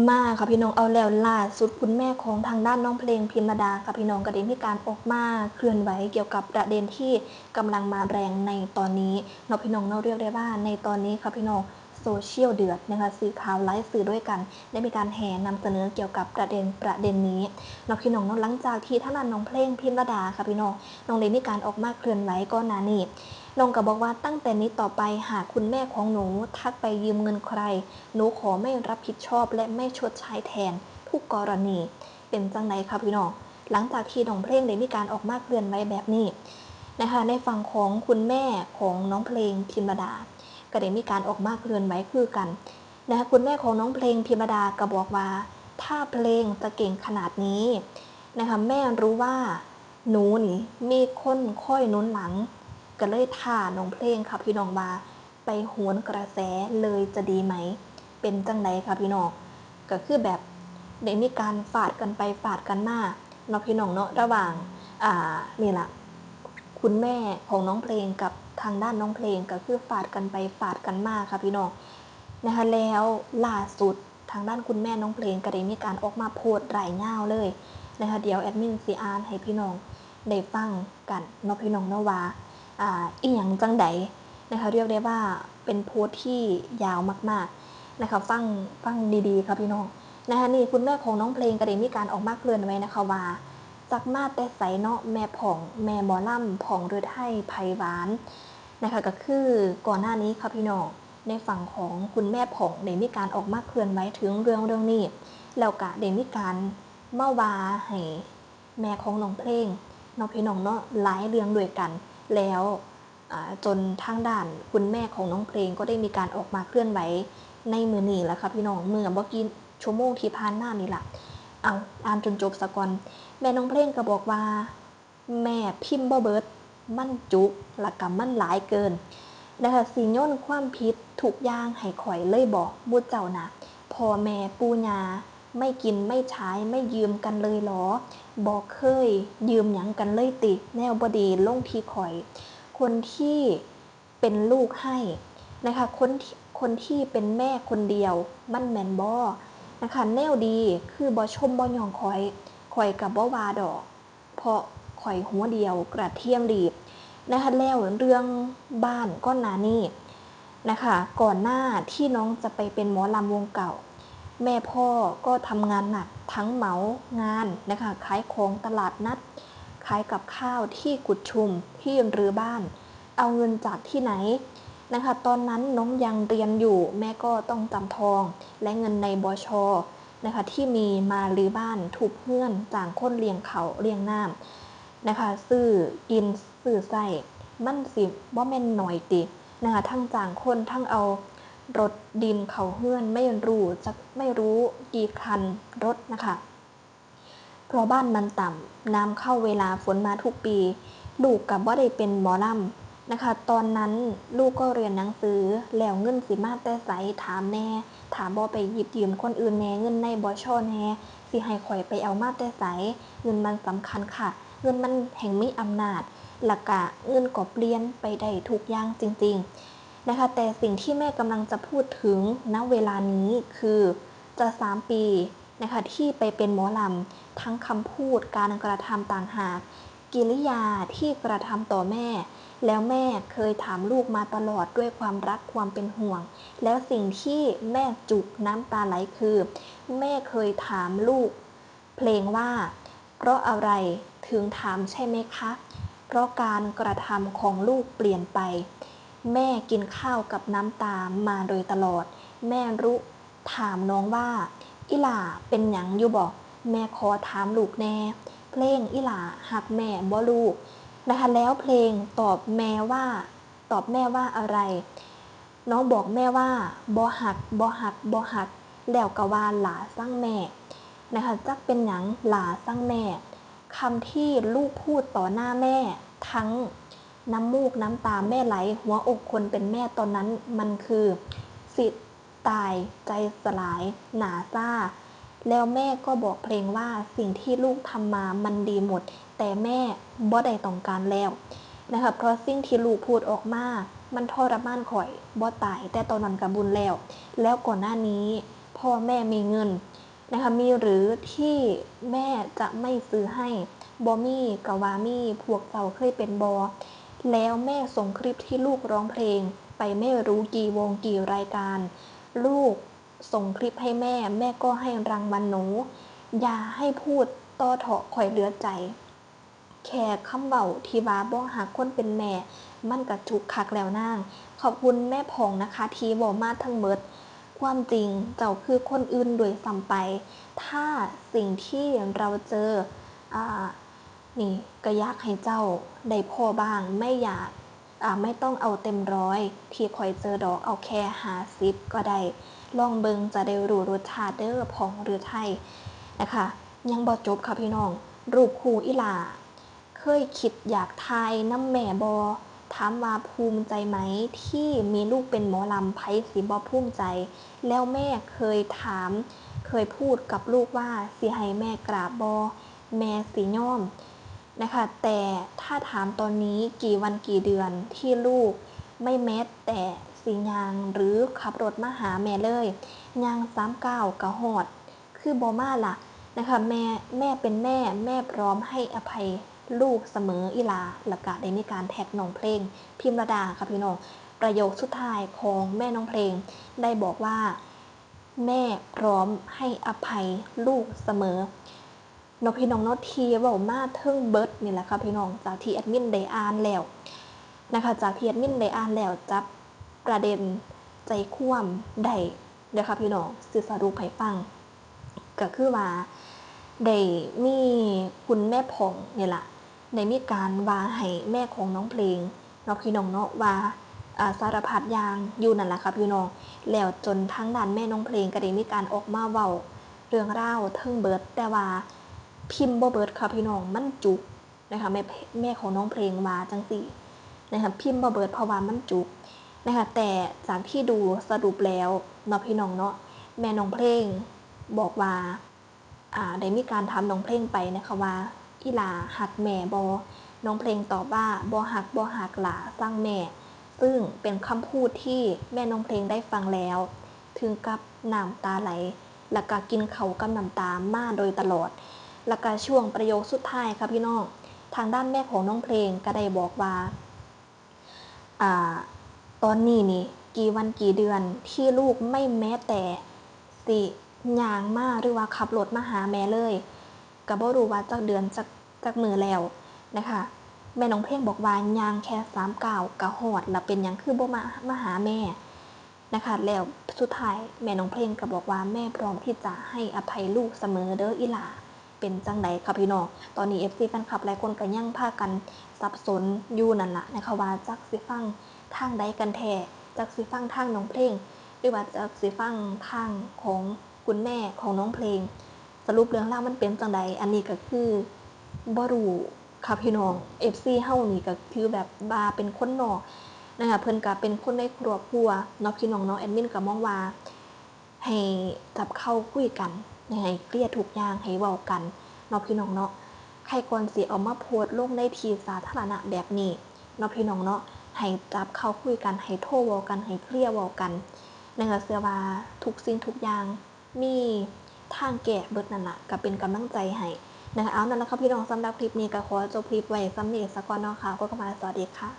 ມາ ค่ะ ພີ່ນ້ອງ ເອົາແລ້ວ ລ່າສຸດຄຸນແມ່ຂອງທາງດ້ານນ້ອງເພງ ພິມລະດາ ค่ะ ພີ່ນ້ອງ ກໍໄດ້ມີການອອກມາເຄື່ອນໄຫວກ່ຽວກັບປະເດັນທີ່ກຳລັງມາແຮງໃນຕອນນີ້ເນາະ ພີ່ນ້ອງເນາະ. ຮຽກໄດ້ວ່າໃນຕອນນີ້ ค่ะ ພີ່ນ້ອງ ໂຊຊຽວເດືອດນະຄະ ສື່ຂ່າວຫຼາຍສື່ດ້ວຍກັນໄດ້ມີການແຫ່ນຳສະເໜີກ່ຽວກັບປະເດັນ ປະເດັນນີ້ເນາະ ພີ່ນ້ອງເນາະ. ຫຼັງຈາກທີ່ທາງດ້ານນ້ອງເພງ ພິມລະດາ ຄ່ະພີ່ນ້ອງ ນ້ອງໄດ້ມີການອອກມາເຄື່ອນໄຫວກ່ອນໜ້ານີ້ ນ້ອງກໍບອກວ່າ ຕັ້ງແຕ່ນີ້ຕໍ່ໄປ ຫາກຄຸນແມ່ຂອງໜູທັກໄປຢືມເງິນໃຄ ໜູຂໍໄມ່ຮັບຜິດຊອບ ແລະ ໄມ່ຊົດໃຊ້ແທນທຸກກໍລະນີ. ເປັນຈັ່ງໃດ ຄ່ະພີ່ນ້ອງ? ຫຼັງຈາກທີ່ນ້ອງເພງໄດ້ມີການອອກມາເຄື່ອນໄຫວແບບນີ້ນະຄະ ໃນຝັ່ງຂອງຄຸນແມ່ຂອງນ້ອງເພງ ພິມລະດາ ກໍໄດ້ມີການອອກມາເຄື່ອນໄຫວຄືກັນນະຄະ. ຄຸນແມ່ຂອງນ້ອງເພງ ພິມລະດາ ກໍບອກວ່າ ຖ້າเพลงจะเก่งขนาดนี้นະคະ แม่รู้ว่าหนูนี่มีคนคอยหนุนหลัง ก็เลยท้าน้องเพลง ค่ะ พี่น้อง ว่าไปโหนกระแสเลยจะดีไหม เป็นจั่งใด ค่ะ พี่น้อง? ก็คือแบบได้มีการฟาดกันไปฟาดกันมาเนาะ พี่น้องเนาะ ระหว่าง อ่า นี่ล่ะ คุณแม่ของน้องเพลงกับทางด้านน้องเพลง ก็คือฟาดกันไปฟาดกันมา ค่ะ พี่น้อง นะคะ แล้วล่าสุด ทางด้านคุณแม่น้องเพลงก็ได้มีการออกมาโพสต์หลายยาวเลยนะคะ เดี๋ยวแอดมินสิอ่านให้พี่น้องได้ฟังกันเนาะ พี่น้องเนาะ ว่า อ่า อิหยังจั่งใดนะคะ เรียกได้ว่าเป็นโพสต์ที่ยาวมากๆ นะคะ ฟัง ฟังดีๆ ค่ะพี่น้อง นะคะ นี่คุณแม่ของน้องเพลงก็ได้มีการออกมาเคลื่อนไหวนะคะว่า จักมาแต่ไสเนาะ แม่ผ่อง แม่หมอลำ ผ่องฤทัย ไผหวาน นะคะ ก็คือก่อนหน้านี้ค่ะพี่น้อง ในฝั่งของคุณแม่ผ่องได้มีการออกมาเคลื่อนไหวถึงเรื่องเรื่องนี้ แล้วก็ได้มีการมาว่าให้แม่ของน้องเพลงเนาะพี่น้องเนาะ หลายเรื่องด้วยกัน แล้ว อ่า จนทางด้านคุณแม่ของน้องเพลงก็ได้มีการออกมาเคลื่อนไหวในมื้อนี้ล่ะค่ะพี่น้อง เมื่อบ่กี่ชั่วโมงที่ผ่านมานี่ล่ะ เอา อ่านจนจบซะก่อน แม่น้องเพลงก็บอกว่า แม่พิมพ์บ่เบิด มันจุก แล้วก็มันหลายเกินนะคะ สิโยนความผิดทุกอย่างให้ข้อยเลยบ่ หมู่เจ้าน่ะ พ่อแม่ปู่ย่าไม่กินไม่ใช้ไม่ยืมกันเลยหรอ บ่เคยยืมหยังกันเลยติ แนวบ่ดีลงที่ข้อย คนที่เป็นลูกให้นะคะ คนที่ คนที่เป็นแม่คนเดียว มันแม่นบ่นะคะ แนวดีคือบ่ชมบ่ย่องข้อย ข้อยก็บ่ว่าดอก เพราะข้อยหัวเดียวกระเทียมดีบนะคะ แล้วเรื่องบ้านก่อนหน้านี้นะคะ ก่อนหน้าที่น้องจะไปเป็นหมอลำวงเก่า แม่พ่อก็ทำงานหนัก ทั้งเหมางานนะคะ ขายของตลาดนัด ขายกับข้าวที่กุดชุม ที่รื้อบ้าน เอาเงินจากที่ไหนนะคะ ตอนนั้นน้องยังเรียนอยู่ แม่ก็ต้องจำทอง และเงินใน บช. นะคะ ที่มีมารื้อบ้าน ทุบเฮือน จ้างคนเลี้ยงข้าวเลี้ยงน้ำนะคะ ซื้อกินซื้อใช้ มันสิบ่แม่นน้อยตินะคะ ทั้งจ้างคน ทั้งเอารถดินเข้าเฮือน ไม่รู้จัก ไม่รู้กี่คันรถนะคะ เพราะบ้านมันต่ำ น้ำเข้าเวลาฝนมาทุกปี ลูกก็บ่ได้เป็นหมอลำนะคะ ตอนนั้นลูกก็เรียนหนังสือ แล้วเงินสิมาแต่ไส ถามแหน่ ถ้าบ่ไปหยิบยืมคนอื่นแหน่ เงินใน บช. แหน่ สิให้ข้อยไปเอามาแต่ไส เงินมันสำคัญคัก เงินมันแฮ่งมีอำนาจ แล้วก็เงินก็เปลี่ยนไปได้ทุกอย่างจริงๆ นะคะ แต่สิ่งที่แม่กำลังจะพูดถึง ณ เวลานี้ คือจะสามปี นะคะ ที่ไปเป็นหมอลำ ทั้งคำพูด การกระทำต่างหาก กิริยาที่กระทำต่อแม่ แล้วแม่เคยถามลูกมาตลอดด้วยความรัก ความเป็นห่วง แล้วสิ่งที่แม่จุกน้ำตาไหลคือ แม่เคยถามลูกเพลงว่า เพราะอะไรถึงถามใช่ไหมคะ เพราะการกระทำของลูกเปลี่ยนไป แม่กินข้าวกับน้ำตามาโดยตลอด แม่รู้ ถามน้องว่า อีหล่าเป็นหยังอยู่บ่ แม่ขอถามลูกแหน่ เพลง อีหล่าฮักแม่บ่ลูก นะคะ แล้วเพลงตอบแม่ว่า ตอบแม่ว่าอะไร น้องบอกแม่ว่า บ่ฮัก บ่ฮัก บ่ฮัก แล้วก็ว่าหล่าซังแม่ นะคะ จักเป็นหยังหล่าซังแม่ คำที่ลูกพูดต่อหน้าแม่ ทั้งน้ำมูกน้ำตาแม่ไหล หัวอกคนเป็นแม่ตอนนั้นมันคือ สิตาย ใจสลาย หน้าซ่า แล้วแม่ก็บอกเพลงว่าสิ่งที่ลูกทำมามันดีหมด แต่แม่บ่ได้ต้องการแล้ว นะคะ เพราะสิ่งที่ลูกพูดออกมา มันทรมานข้อย บ่ตาย แต่ตอนนั้นก็บุญแล้ว แล้วก่อนหน้านี้ พ ພໍ່ແມ່ມີເງິນ ນະຄະ ມີຫຼືທີ່ແມ່ຈະໄມ່ຊື້ໃຫ້? ບໍ່ມີກະວ່າມີ, ພວກເຈົ້າເຄີຍເປັນບໍ່? ແລ້ວແມ່ສົ່ງຄລິບທີ່ລູກຮ້ອງເພງໄປແມ່ຮູ້ກີ່ວົງກີ່ລາຍການ? ລູກສົ່ງຄລິບໃຫ້ແມ່, ແມ່ກໍໃຫ້ລາງວັນໜູ. ຢ່າໃຫ້ພູດຕໍ່ເຖາະ, ຂ້ອຍເຫຼືອໃຈ. ແຄ່ຄຳເວົ້າທີ່ວ່າບໍ່ຮັກຄົນເປັນແມ່ ມັນກະຈຸກຄັກແລ້ວນາງ. ຂອບຄຸນແມ່ຜ່ອງນະຄະທີ່ເວົ້າມາທັງໝົດ. ຄວາມຈິງເຈົ້າຄືຄົນອື່ນດ້ວຍຊ້ຳໄປ. ຖ້າສິ່ງທີ່ເຮົາເຈີ ອາ ນີ້ ກະຢາກໃຫ້ເຈົ້າໄດ້ພໍ້ບ້າງ, ໄມ່ຢາກ ອາ ໄມ່ຕ້ອງເອົາເຕັມຮ້ອຍທີ່ຂ້ອຍເຈີດອກ, ເອົາແຄ່ຫ້າສິບກໍໄດ້. ລອງເບິ່ງຈະໄດ້ຮູ້ລົດຊາດເດີ ຜ່ອງຫຼືໄທ ນະຄະ. ຍັງບໍ່ຈົບຄ່ະພີ່ນ້ອງ, ຮູບຄູ່ອີ່ຫຼ້າ ເຄີຍຄິດຢາກຖ່າຍນຳແມ່ບໍ່? ຖາມວ່າພູມໃຈໄໝທີ່ມີລູກເປັນໝໍລຳ, ໃຜຊິບໍ່ພູມໃຈ? ແລ້ວແມ່ເຄີຍຖາມ, ເຄີຍພູດກັບລູກວ່າ ຊິໃຫ້ແມ່ກາບບໍ່? ແມ່ຊິຍອມ ນະຄະ. ແຕ່ຖ້າຖາມຕອນນີ້ ກີ່ວັນກີ່ເດືອນທີ່ລູກໄມ່ແມ້ແຕ່ຊິຍ່າງ ຫຼື ຂັບລົດມາຫາແມ່ເລີຍ, ຍ່າງສາມກ້າວກະຮອດ, ຄືບໍ່ມາລະ ນະຄະ. ແມ່ ແມ່ເປັນແມ່, ແມ່ພ້ອມໃຫ້ອະໄພລູກສະເໝີອີ່ຫຼ້າ. ລະກະໄດ້ມີການແທັກນ້ອງເພງ ພິມລະດາ ຄ່ະພີ່ນ້ອງ. ປະໂຫຍກສຸດທ້າຍຂອງແມ່ນ້ອງເພງໄດ້ບອກວ່າ ແມ່ພ້ອມໃຫ້ອະໄພລູກສະເໝີ ເນາະພີ່ນ້ອງເນາະ. ທີ່ເວົ້າມາເຖິງເບິດນີ້ແຫຼະຄ່ະພີ່ນ້ອງ, ຈາກທີ່ແອດມິນໄດ້ອ່ານແລ້ວນະຄະ, ຈາກທີ່ແອດມິນໄດ້ອ່ານແລ້ວ ຈັບປະເດັນໃຈຄວາມໄດ້ເດີຄ່ະພີ່ນ້ອງ. ຊິສະຫຼຸບໃຫ້ຟັງ ກະຄືວ່າ ໄດ້ມີຄຸນແມ່ຜ່ອງນີ້ລະ ໄດ້ມີການວ່າໃຫ້ແມ່ຂອງນ້ອງເພງເນາະພີ່ນ້ອງເນາະ ວ່າ ອາ ສາລະພັດຢ່າງຢູ່ນັ້ນລະຄ່ະພີ່ນ້ອງ. ແລ້ວຈົນທາງດ້ານແມ່ນ້ອງເພງກະໄດ້ມີການອອກມາເວົ້າເລື່ອງລາວເຖິງເບິດ, ແຕ່ວ່າພິມບໍ່ເບິດຄ່ະພີ່ນ້ອງ, ມັນຈຸກນະຄະ. ແມ່ ແມ່ຂອງນ້ອງເພງວ່າຈັ່ງຊີ້ນະຄະ, ພິມບໍ່ເບິດເພາະວ່າມັນຈຸກນະຄະ. ແຕ່ຈາກທີ່ດູສະຫຼຸບແລ້ວເນາະພີ່ນ້ອງເນາະ, ແມ່ນ້ອງເພງບອກວ່າ ອາ ໄດ້ມີການຖາມນ້ອງເພງໄປນະຄະວ່າ ອີ່ຫຼ້າຮັກແມ່ບໍ່? ນ້ອງເພງຕອບວ່າ ບໍ່ຮັກ ບໍ່ຮັກຫຼ້າ ຊັງແມ່. ຊຶ່ງເປັນຄຳພູດທີ່ແມ່ນ້ອງເພງໄດ້ຟັງແລ້ວ ເຖິງກັບນ້ຳຕາໄຫຼ ລະກະກິນເຂົ້າກັບນ້ຳຕາມາໂດຍຕະຫຼອດ. ລະກະຊ່ວງປະໂຫຍກສຸດທ້າຍຄ່ະພີ່ນ້ອງ, ທາງດ້ານແມ່ຂອງນ້ອງເພງກະໄດ້ບອກວ່າ ອາ ຕອນນີ້ນີ້ ກີ່ວັນກີ່ເດືອນທີ່ລູກໄມ່ແມ້ແຕ່ຊິຍ່າງມາ ຫຼືວ່າຂັບລົດມາຫາແມ່ເລີຍ, ກະບໍ່ຮູ້ວ່າຈັກເດືອນ ຈັກ ຈັກມື້ແລ້ວນະຄະ. ແມ່ນ້ອງເພງບອກວ່າ ຍ່າງແຄ່ສາມກ້າວກະຮອດ, ລະເປັນຫຍັງຄືບໍ່ມາ ມາຫາແມ່ນະຄະ. ແລ້ວສຸດທ້າຍແມ່ນ້ອງເພງກະບອກວ່າ ແມ່ພ້ອມທີ່ຈະໃຫ້ອະໄພລູກສະເໝີເດີອີ່ຫຼ້າ. ເປັນຈັ່ງໃດຄ່ະພີ່ນ້ອງ? ຕອນນີ້ເອັຟຊີແຟນຄລັບຫຼາຍຄົນກະຍັງພາກັນສັບສົນຢູ່ນັ້ນລະນະຄະ ວ່າຈັກຊິຟັງທາງໃດກັນແທ້, ຈັກຊິຟັງທາງນ້ອງເພງ ຫຼືວ່າຈັກຊິຟັງທາງຂອງຄຸນແມ່ຂອງນ້ອງເພງ. ສະຫຼຸບເລື່ອງລາວມັນເປັນຈັ່ງໃດ? ອັນນີ້ກະຄືບໍ່ຮູ້ຄ່ະພີ່ນ້ອງ. ເອັຟຊີເຮົານີ້ກະຖືແບບວ່າເປັນຄົນນອກນະຄະ, ເພິ່ນກະເປັນຄົນໃນຄອບຄົວເນາະພີ່ນ້ອງເນາະ. ແອດມິນກະມອງວ່າ ໃຫ້ຈັບເຂົ້າຄຸຍກັນ, ໃຫ້ເຄລຍທຸກຢ່າງ, ໃຫ້ເວົ້າກັນເນາະພີ່ນ້ອງເນາະ. ໃຫ້ກ່ອນຊິເອົາມາໂພສລົງໃນທີ່ສາທາລະນະແບບນີ້ເນາະພີ່ນ້ອງເນາະ, ໃຫ້ຈັບເຂົ້າຄຸຍກັນ, ໃຫ້ໂທເວົ້າກັນ, ໃຫ້ເຄລຍເວົ້າກັນນະຄະ. ເຊື່ອວ່າທຸກສິ່ງທຸກຢ່າງມີທາງແກ້ເບິດນັ້ນລະ, ກະເປັນກຳລັງໃຈໃຫ້ນະຄະ. ເອົາ ນັ້ນລະຄ່ະພີ່ນ້ອງ, ສຳລັບຄລິບນີ້ກະຂໍຈົບຄລິບໄວ້ສ່ຳນີ້ສາກ່ອນເນາະຄ່ະ. ພົບກັນໃໝ່, ສະຫວັດດີຄ່ະ.